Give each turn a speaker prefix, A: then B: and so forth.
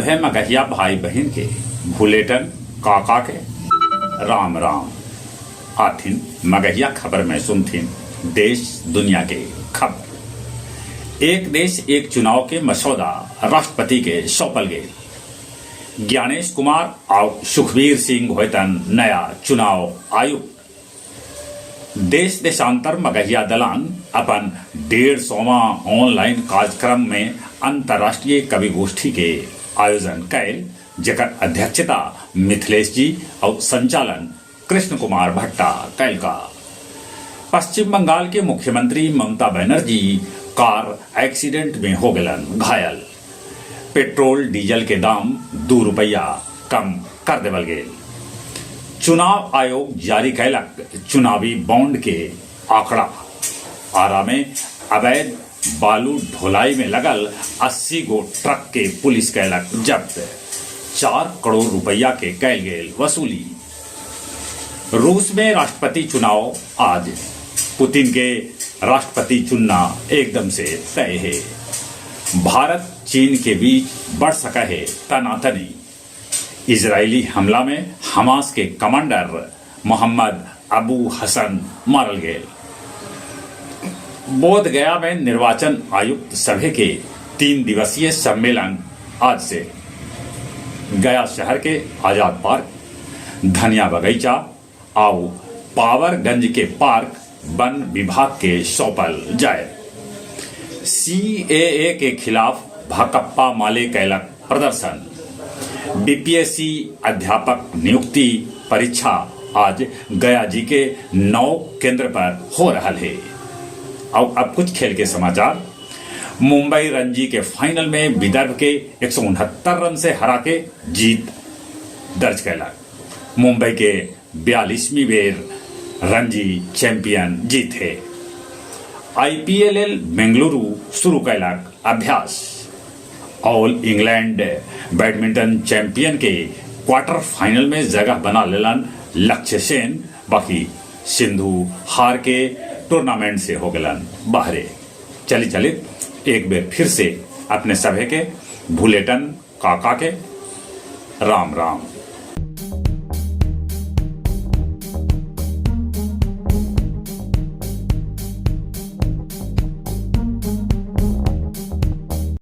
A: सभे मगहिया भाई बहिन के भुलेटन काका के राम राम। आथिन मगहिया खबर में सुनथिन देश दुनिया के खबर। एक देश एक चुनाव के मसौदा राष्ट्रपति के सौंपल गेल। ज्ञानेश कुमार आउ सुखबीर सिंह होयतन नया चुनाव आयुक्त। देश देशांतर मगहिया दलान अपन डेढ़ सौवां ऑनलाइन कार्यक्रम में अंतर्राष्ट्रीय कवि गोष्ठी के आयोजन कैल, जेकर अध्यक्षता मिथिलेश जी आउ संचालन कृष्ण कुमार भट्टा कैलका। पश्चिम बंगाल के मुख्यमंत्री ममता बनर्जी कार एक्सीडेंट में हो गेलन घायल। पेट्रोल डीजल के दाम 2 रुपया कम कर देवल गेल। चुनाव आयोग जारी कैलक चुनावी बॉन्ड के आंकड़ा। आरा में अवैध बालू ढुलाई में लगल 80 गो ट्रक के पुलिस कैलक जब्त। 4 करोड़ रुपया के कैल गेल वसूली। रूस में राष्ट्रपति चुनाव आज। पुतिन के राष्ट्रपति चुनना एकदम से तय है। भारत चीन के बीच बढ़ सका है तनातनी। इजरायली हमला में हमास के कमांडर मोहम्मद अबू हसन मारल गेल। बोध गया में निर्वाचन आयुक्त सभा के 3 दिवसीय सम्मेलन आज से गया शहर के आजाद पार्क, धनिया बगीचा आउ पावरगंज के पार्क वन विभाग के सौंपल जाए। सीएए के खिलाफ भाकपा माले कैलक प्रदर्शन। बीपीएससी अध्यापक नियुक्ति परीक्षा आज गया जी के 9 केंद्र पर हो रहा है। और अब कुछ खेल के समाचार। मुंबई रणजी के फाइनल में विदर्भ के 169 रन से हरा के जीत दर्ज कैलक। मुंबई के 42वीं बेर रणजी चैंपियन जीत है। आईपीएल बेंगलुरु शुरू कैलक अभ्यास। ऑल इंग्लैंड बैडमिंटन चैंपियन के क्वार्टर फाइनल में जगह बना लेलन लक्ष्य सेन, बाकी सिंधु हार के टूर्नामेंट से हो गलन बाहरे। चली चली एक बेर फिर से अपने सभे के भुलेटन काका के राम राम।